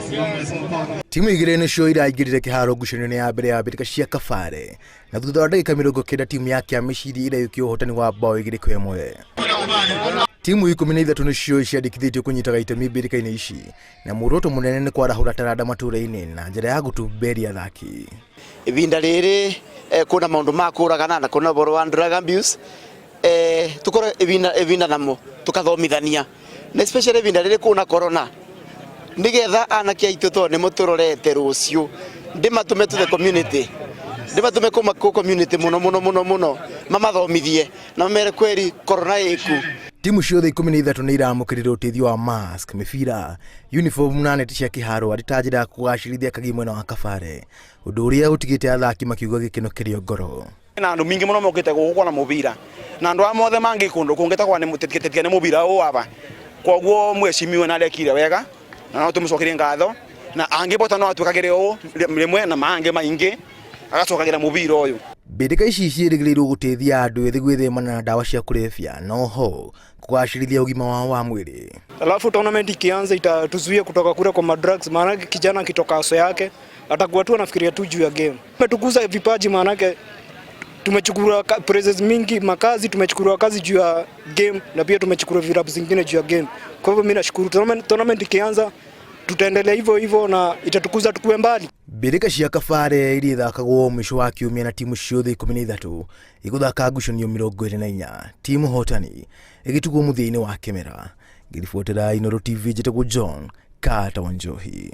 Timu igĩrĩ nĩcio iraingĩrire kĩharo ngucanio-inĩ ya mbere ya mbĩtĩka cia Kabare na thutha wa ndagĩka 90 timu ya Kĩamĩciri ĩreyũkia ũhotani wa bao 2-1. Timu 13 nĩcio ciandĩkithĩtio kũnyitaga itemi mbĩtĩka-inĩ ici na muoroto mũnene nĩ kwarahũra taranda matũũra-inĩ na njĩra ya gũtumberia athaki. Ibinda rĩrĩ kwĩna maũndũ ma kũragana na kwĩna ũhoro wa drug abuse, tukorwo ibinda ibinda namo tukathomithania na especially ibinda rĩrĩ kwĩna corona nigetha anake aitũ tondũ nĩmo tũrorete rũciũ ndĩmatũme to the community, ndĩmatũme kuma kũ community mũno mũno mũno mũno mamathomithie na mamere kweri corona ĩku. Timu ciothe 13 nĩ iramũkĩrire ũteithio wa mask, mĩbira, uniform na neti cia kĩharo arĩ ta njĩra ya kũgacĩrithia kagi mwena wa Kabare, ũndũ ũrĩa ũtigĩte athaki makiuga gĩkeno kĩrĩ o ngoro. Na andu mingi muno mokite guku kuona mubira na andu aya mothe mangi kundu kungi ta kwa tiga ni mubira uyu aba. Koguo mweshimiwa na arekire wega na no tumucokerie ngatho na angibota no atwikagire uu rimwe na mangi maingi agacokagira mubira uyu. Mbĩtĩka ici ciĩrĩgĩrĩirwo gũteithia andũ ethĩ gwĩthemana na ndawa cia kũrebia na oho kũgacĩrithia ũgima wao wa mwĩrĩ. Alafu tournament ikianza itatuzuia kutoka kule kwa madrugs, maana kijana akitoka aso yake atakuwa tu anafikiria tu juu ya game. Tumetukuza vipaji, maanake tumechukua prizes mingi makazi, tumechukua kazi juu ya game na pia tumechukua vilabu zingine juu ya game. Kwa hivyo mimi nashukuru tournament ikianza tutaendelea hivyo hivyo na itatukuza tukue mbali. Mbĩtĩka cia Kabare iria ithakagwo mũico wa kiumia na timu ciothe 13 igũthaka ngucanio 24, timu hotani ĩgĩtugwo mũthia-inĩ wa kĩmera. Ngĩribotera Inooro TV, njĩtagwo John Kata wa Njohi.